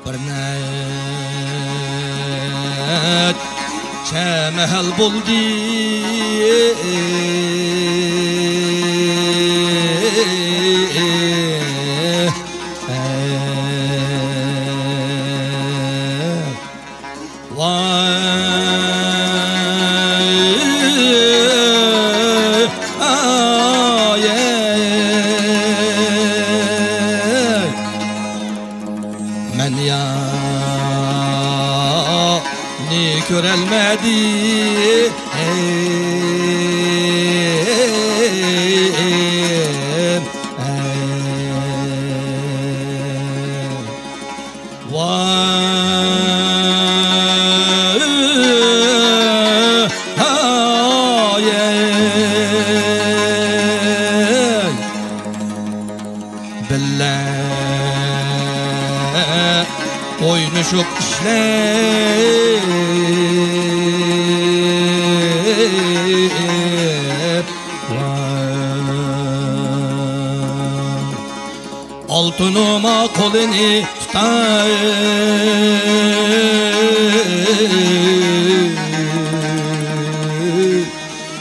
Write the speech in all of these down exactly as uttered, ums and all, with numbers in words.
بىر نەچچە مەھەل بولدى. ۋاي. مەن يانى كۆرەلمەدىم. ۋاي. بىللە ئوينىشىپ ئىشلەپ، ئالتۇنۇما قولىنى تۇتاي،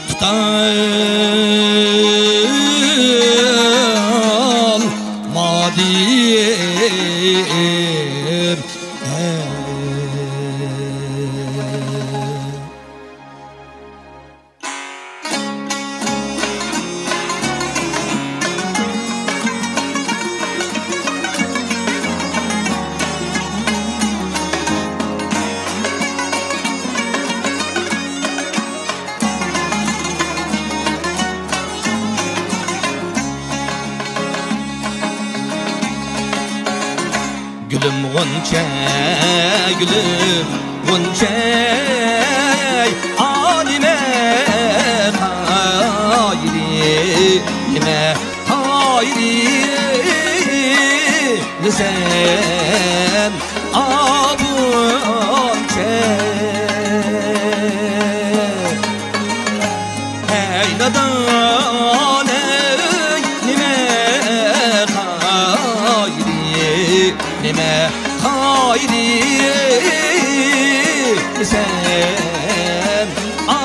تۇتاي، مادىيىم. گۈلۈم غۇنچە، گۈلۈم غۇنچە، ئا، نېمە قايرى، نېمە قايرى دېسەم، ئا، بۇنچە. ھەي نادان، ھەي، نېمە قايرى، نېمە قايرى دېسەم، ئا،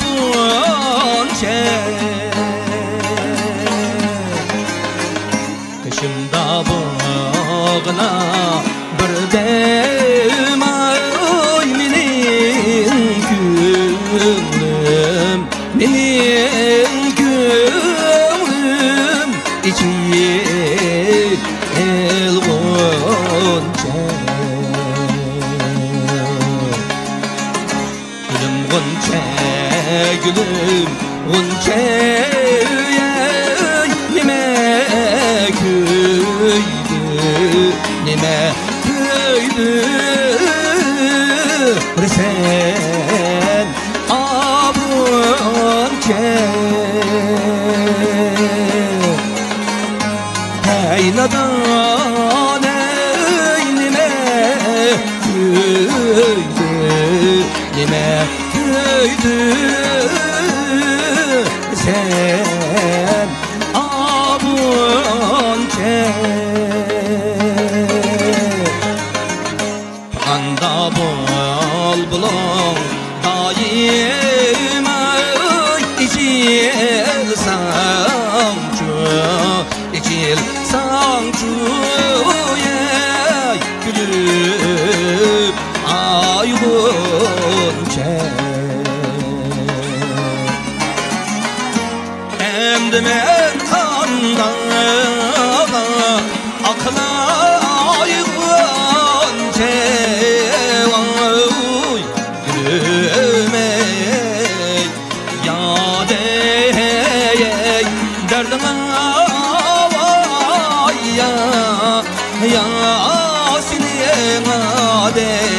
بۇنچە. قېشىمدا بولغىنا بىردەم، ئاي، مېنىڭ كۆڭلۈم، مېنىڭ كۆڭلۈم ئېچىل غۇنچە. گۈلۈم غۇنچە، گۈلۈم غۇنچە، نېمە كۆيدۈر، نېمە كۆيدۈرسەن، ئا، بۇنچە. ھەي نادان، ھەي، نېمە كۆيدۈر، نېمە كۆيدۈرسەن، ئا، بۇنچە. ئاندا بول بۇلۇڭ دائىم، ئاي، ئېچىلساڭچۇ، ئېچىلساڭچۇ، ئەي، كۈلۈپ، ئاي، غۇنچە. ئەمدى مەن قانداق ئاقلاي غۇنچە، ۋاي، گۈلۈم ئەي، يا دەي، دەردىڭ، ۋاي، يا، يا، سېنىڭ دەي.